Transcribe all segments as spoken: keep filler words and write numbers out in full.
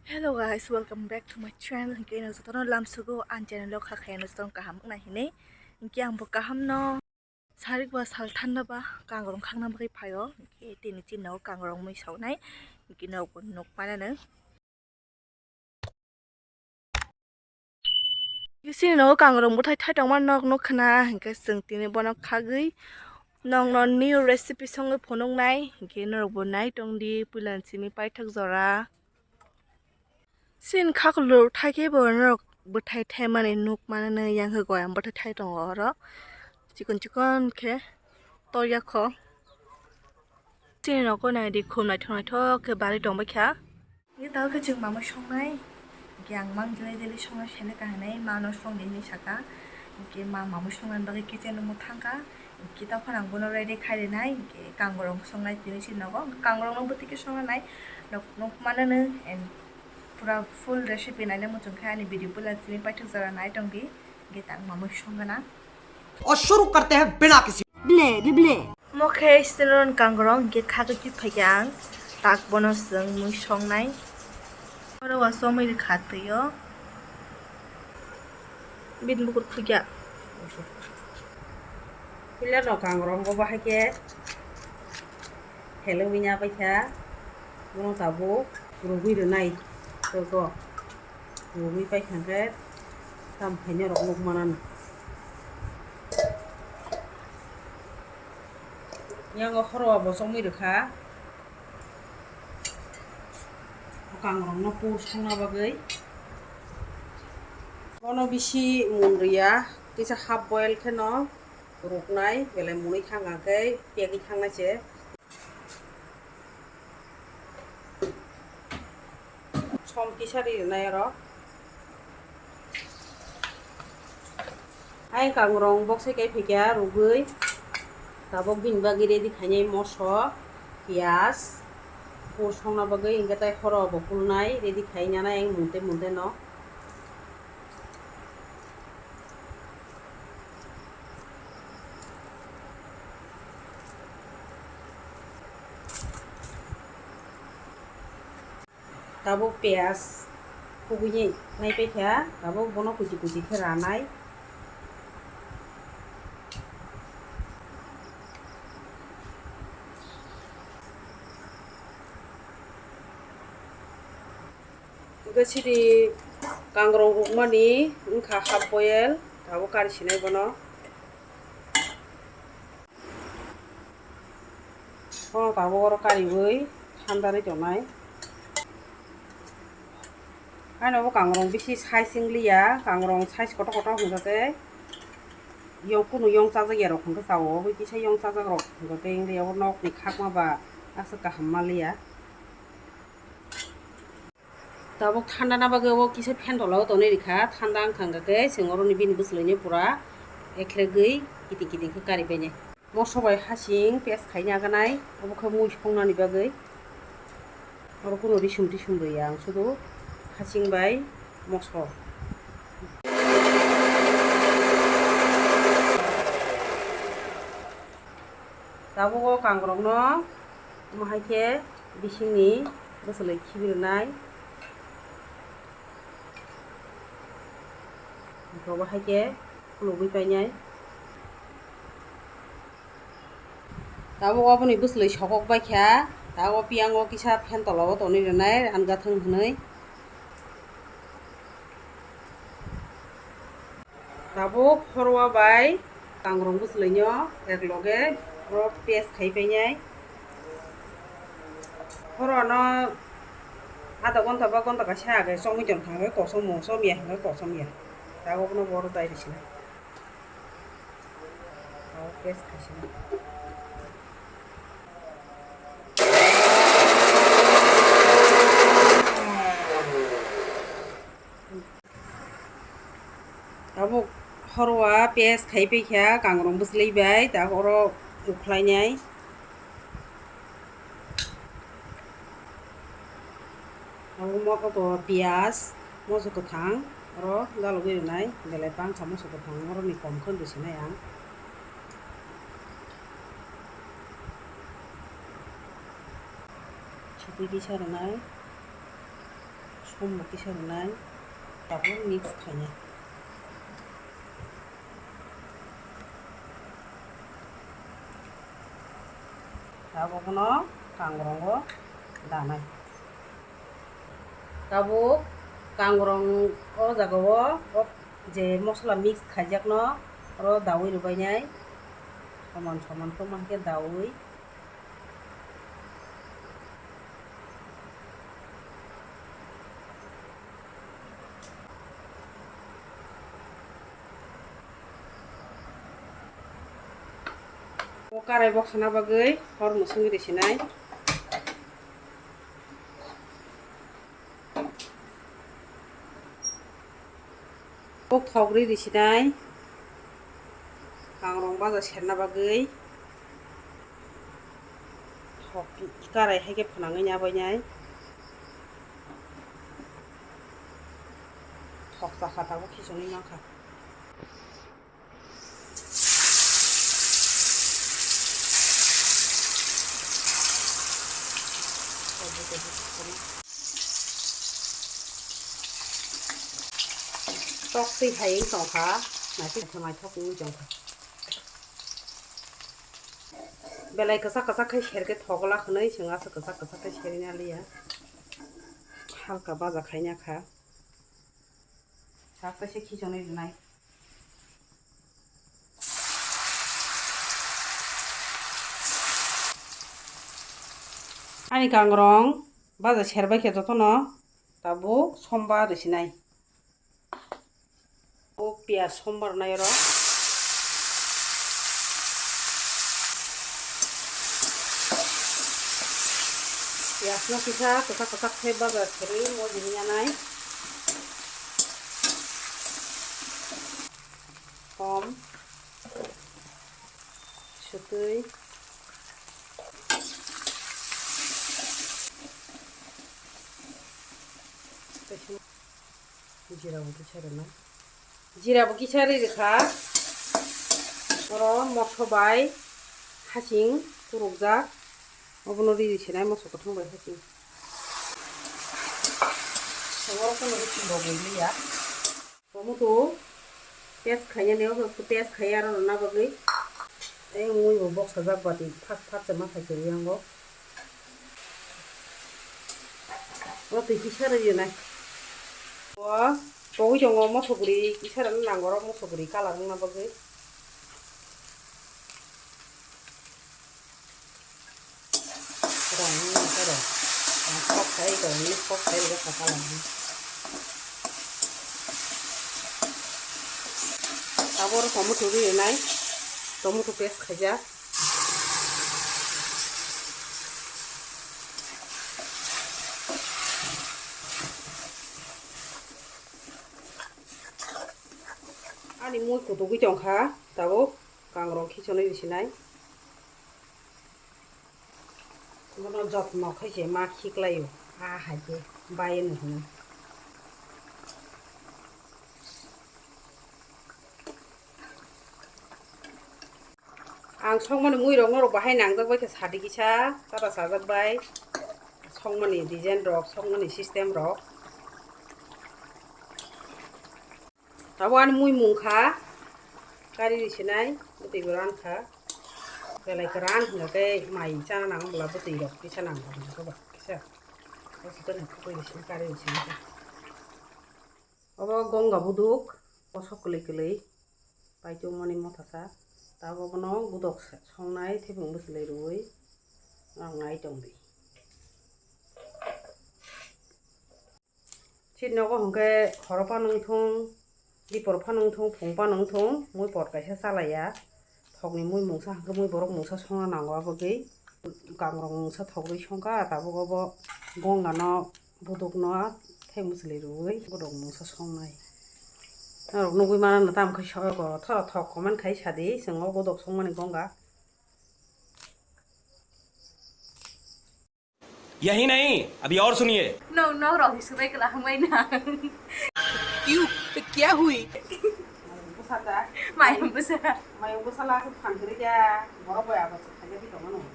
Hello guys, welcome back to my channel. Hinkhe no jotono lamsugo ang channel o kha khaino jotono kaham wngna hinwi. Hinkhe ang bo kaham no sarik ba sal thanda ba kangrong khakna bagwi phaio. Hinkhe tini chini nogo kangrong mui saunai. Hinkhe no bo nuk manano. Chini nogo kangrong bwthai thai tongma nok nuk khna, hinkhe chwng tini bono khagwi nokno new recipe songwi phunuknai, hinkhe norokbo nai tongdi puilani simi paithak jora. Chini khakluk thaikhe bo norok bwthai thaimani nuk manani, yang khe goyam bwthai thai tongo oro chikon chikon khe toyakho. Chini nogo naidi khum naithok naithok khe barwi tongbaikha. Hinkhe tabuk khe chwng mamwi songnai. Hinkhe ang mang daily daily songna sele kahinai mano songdi hinwi saka. Hinkhe ma mamwi songnani bagwi kitchen room o thangkha. Hinkhe tei phano ang bono ready khai rinai. Hinkhe kangrong songnai tini chini nogo. Kangrong no bwtwi khe songna nai. Nok, nok manano and pura full recipe naina muchungkha ani video puila simi paithak jora nai tongdi. Hinkhe tang mamwi songgana. और शुरू करते हैं बिना किसी Ble, ble, ble. Omo khe student kangrong hinkhe khagwi twi phaikha ang. Tak bono chwng mui songnai. Oro wa chomwi rwkha twi o. Bini bukur phukya. Puila no kangrong bo bahai khe helwi nya paikha. Bono tabuk rwgwi rwnai twi o. Rwgwi paikha khe tam khaina rok nuk manano. Yang o horo bo chomwi rwkha. Kangrong no pur songna bagwi. Bono bisi mun rwya, kisa half boil khe no rwknai, belai mwnwi thang kha khe pegwi thangnai se. Som kisa ri rwnai oro. Ayang kangrong bokse kai phaikha rwgwi. Tabuk bini bagwi ready khainai moso, piyaj, pur songna bagwi, hinkhe tei horo bo kulnai ready khai nanai ayang munte munte no. Tabuk piyaj khugui nai paikha, tabuk bono kuchi kuchi khe ranai. Hinkhe siri kangrong rukmani wngkha half boil, tabuk kari sinai bono. Bono tabuk oro kariui thandarwi tongnai. Haino bo kangrong bisi size wng liya, kangrong size kotor kotor hwnkha khe yong kunu yong chajak ya rok hwnkhe chao, abo kisa yong chajak rok hwnkha khe wng liya, abo nokni khakma ba aswk kaham ma liya. Tabuk thanda na bagwi obo kisa fan tola o tonwi rikha, thanda wngkha hwnkha khe chwng oroni bini bwswlwino pura ekhregwi kiting kiting khe kari bainai. Moso bai hasing paste khaina aganai, obo khe mui songnani bagwi. Oro kunu risum tisum rwya ang, sudu hasing bai moso. Tabuk o kangrokno omo hai khe bisingni bwswlwi khibi rwnai. Abo hai khe khulugwi painai. Tabuk oboni bwswlwi sokok bai kha, tabuk piyang o kisa fan tola o tonwi rwnai, rangathwng hwnwi. Tabuk khorwa bai kangrong bwswlwino ek loge oro paste khai painai. Khorwano adha ghonta ba ghonta kaisa age chomwi tong kha hwnkhe kosom, chomya hwnkhe kosom ya. Tabukno bo oro dai rw sinai. Tabuk paste khai sinai. Tabuk khorwa paste khai paikha kangrong bwswlwi bai, tabuk oro ukhlainai. Abo mo-, abo piyaj, moso kwthang oro dalogwi rwnai, belai bangkha moso kwthang, oroni kom khe rw sinai ang. Sitwi kisa rwnai. Khum bo kisa rwnai, tabuk mix khainai. Tabuk no kangrong o danai. Tabuk kangrong o jaga o, o je mosola mix khaijakno oro daui rwbainai, soman soman khe ma khe daui. O karai boksana bagwi hor mwswngwi risinai. Kok thok rwi risinai, kangrong baja serna bagwi thok karai hai khe phnangwi nabainai. Thok chakha tabuk khisongwi mankha. Tok twi hai wng tongkha, naisik naithok wngwi tongkha. Belai kwchak kwchak khai serkhe thogla hwnwi chwng aswk kwchak kwchak khai serina liya. Halka baja khaina kha. Sak kaisa khichonwi rwnai. Ani kangrong baja serbai khe jotono tabuk somba risinai. O piyaj somba rwnai oro. Piyaj no kisa kwchak kwchak khe baja serwi mojini yanai. Kom. Sutwi. Jira bo kisa rwnai. Jira bo kisa ri rwkha. Oro moso bai hasing kurukjak. Obono ri rwsinai moso kwthang bai hasing. Oro kono rwsing bo gwi liya. Tomato paste khainani, o paste khai aro rwna bagwi. Tei mui bo boksajak bati, fast fast se ma khai se yango. O twi kisa rwinai. O togwi tongo moso guri, kisa rwna nango oro moso guri colour wngna bagwi. Rong ni aro. Rong kok khai, rong ni kok khai, rong kok khai. Abo oro tomato ri nai, tomato paste khaijak. Ani mui kutugwi tongkha, tabuk kangrong khichonwi risinai. Bono jotno khe se ma khiklaio, a hai khe bai no hino. Ang songmani mui rok norok bahai nangjak bai khe sadi kisa, tata sajak bai songmani design rok, songmani system rok. Abo ani mui mung kha, kari risinai, bwtwi bo ran kha. Belai kwran hwnkha khe mai chana nang bwla bwtwi rok kisa nang kha, kisa. O chikon ni thugwi risinai kari risinai khe. Obo gonga buduk, kosok kwlwi kwlwi, paitwmani mothasa. Tabuk bono budok songnai, thaiphung bwchwlwi rwui nang nai tongdi. Chini nogo hwnkhe horo phano wngthung, dipor phano wngthung, phung phano wngthung, mui pot kaisa chalaiya. Thokni mui mungsa hwnkhe mui borok mungsa songna nango, aboni kangrok mungsa thogwi songkha, tabuk obo gongano budukno thai mwchwlwi rwui budok mungsa songnai. Norok nugwi mano tamo khe sogo, thoro thok comment khai sadi, chwng o budok songmani gonga. यही नहीं, अभी और सुनिए। No, no, rok hi subai kla hangbai na. क्यों? तो क्या हुई? Bwsa da. Mayung bwsa. Mayung bwsa la se phan kwrwi ya. Borok bai abo se khaja di tongma nang.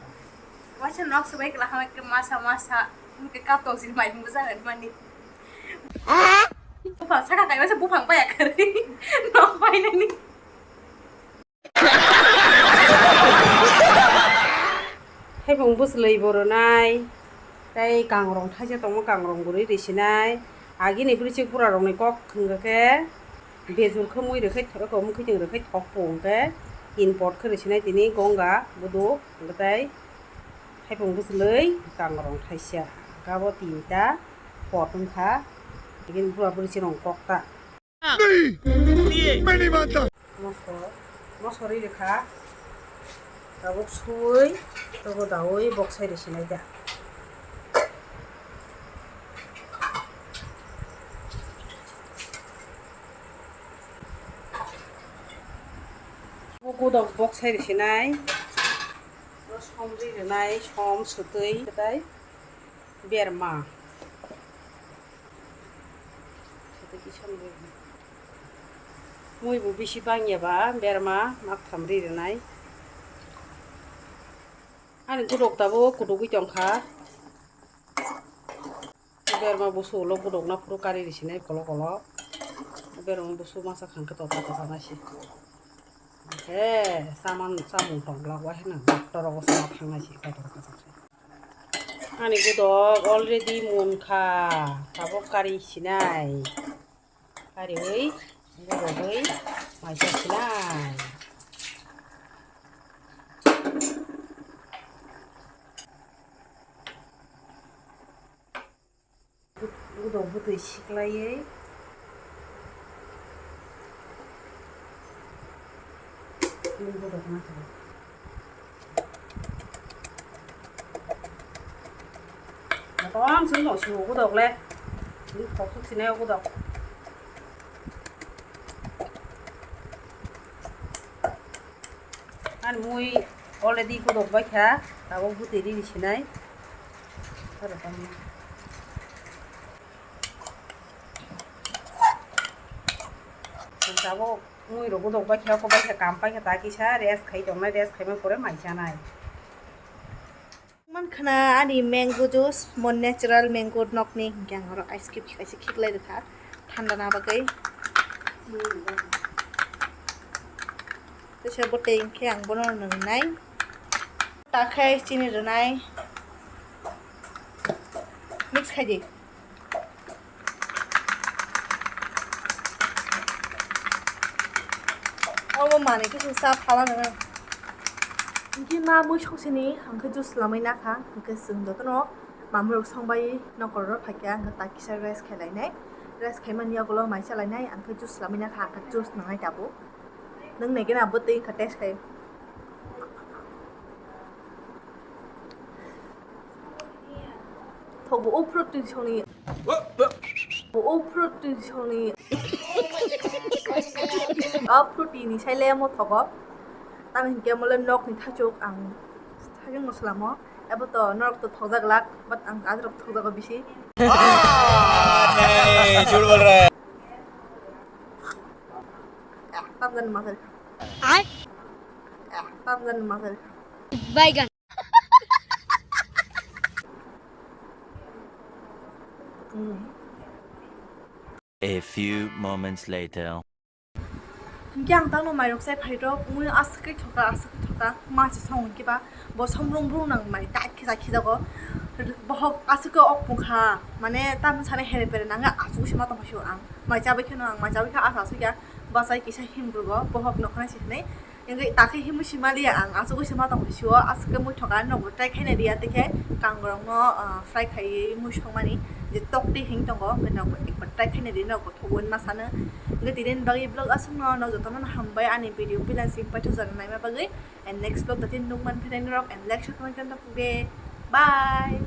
Waisa nok subai kla hangbai ke masa masa. Ke kap tok sin mayung bwsa ngan mani. Buphang saka kaimasa buphang baya kwrwi nok painani. Thaipung bwswlwi bo rwnai, tei kangrong thaisa tongo, kangrong bwrwi rwsinai. Agini bwrwichwk burarokni kok hwnkha khe bejur khe mui rwkhai thok, mwkhwtwng rwkhai thok po hwnkhe tin pot khe rwsinai tini gonga buduk hwnkhe tei thaipung bwswlwi kangrong thaisa, abo tinta pot wngkha. Agini bura bwrwichwk rok kok ta. Many, many months. Moso, moso ri rwkha. Tabuk sui, tobo daui boksai rwsinai da. Bo godok boksai rwsinai. Bo som ri rwnai, som sutwi, kwtai berma. Mui bo bisi bangya ba berma maktham ri rwnai. Ani godok tabuk kudugwi tongkha. Berma busu ulo godok naphuru kari risinai kolo kolo. Berma busu masa khangkhe tota kwchangnaisi. He, saman samung tongla waheno doctor rogo sama thangnaisi kotor kwchang. Ani godok already munkha, tabuk kari sinai. Kariwi, godogwi, maisa sinai. Godok bwtwi siklaiwi. Godok nathok. Motom sini no sini godok le. Ini kosok sini godok. Ani mui already godok baikha, tabuk bwtwi riri sinai. Tabuk mui rok godok baikha, kok baikha, kam paikha, ta kisa rest khai tongnai, rest khaima pore mai chanai. Mankhana ani mango juice, mo natural mango nokni, hingke ang oro ice cube kaisa khiklai rwkha, thanda na bagwi. Teisa bwtwi hingke ang bono rwnai. Takhai chini rwnai. Mix khai di. Obo manwi khe chwng cha phala nangya. Hingke ma mui songseni hingke juice lamai nakha, hingke chwng jotono mamui rok songbai nokol oro phaikha, hingke ta kisa rest khe lainai, rest khaimani yagulo mai cha lainai, hingke juice lamai nakha, hingke juice nangnai tabuk. Nwng naikhe na bwtwi wngkha taste khai. Thogo o protein songni. O protein songni. O protein ni sai le mo thogo. Tamo hinkhe mo le nok ni thachuk ang thachuk no selamo. Abo to norok to thokjak lak, but ang adrok thokjago bisi. Ah, nahi, jhut bol raha hai. Eh, tamjani masari kha. Ai? Eh, tamjani masari kha. Baigan. Hmm. A few moments later. Hingke ang tangno mairok chai phairok, mui aswk khe thoka, aswk khe thoka, ma se song hingke ba, bo somrung brung nang mai, ta khija khijago, bohok aswk khe ok pungkha, mane tamo sana here pere nang, aswk se ma tong phai sio ang, mai chabai kheno ang, mai chabai kha asa aswk ya, bachai kisa himrugo, bohok nokhornai se hinui, hingke ta khe himui sima liya ang, aswk se ma tong phai sio, aswk khe mui thoka, nogo try khaina riya, tei khe kangrok no, ah, fry khaiwi mui songmani, je tokti hing tongo, hingke nogo ekbar try khaina ri nogo. Thogwi ma sano. Hingke tini ni bagwi vlog aswkno, no jotono no hambai ani video bilang simi paithago jani naima bagwi. And next vlog dati nukman phinai norok and like share comment khe nokbe. Bye.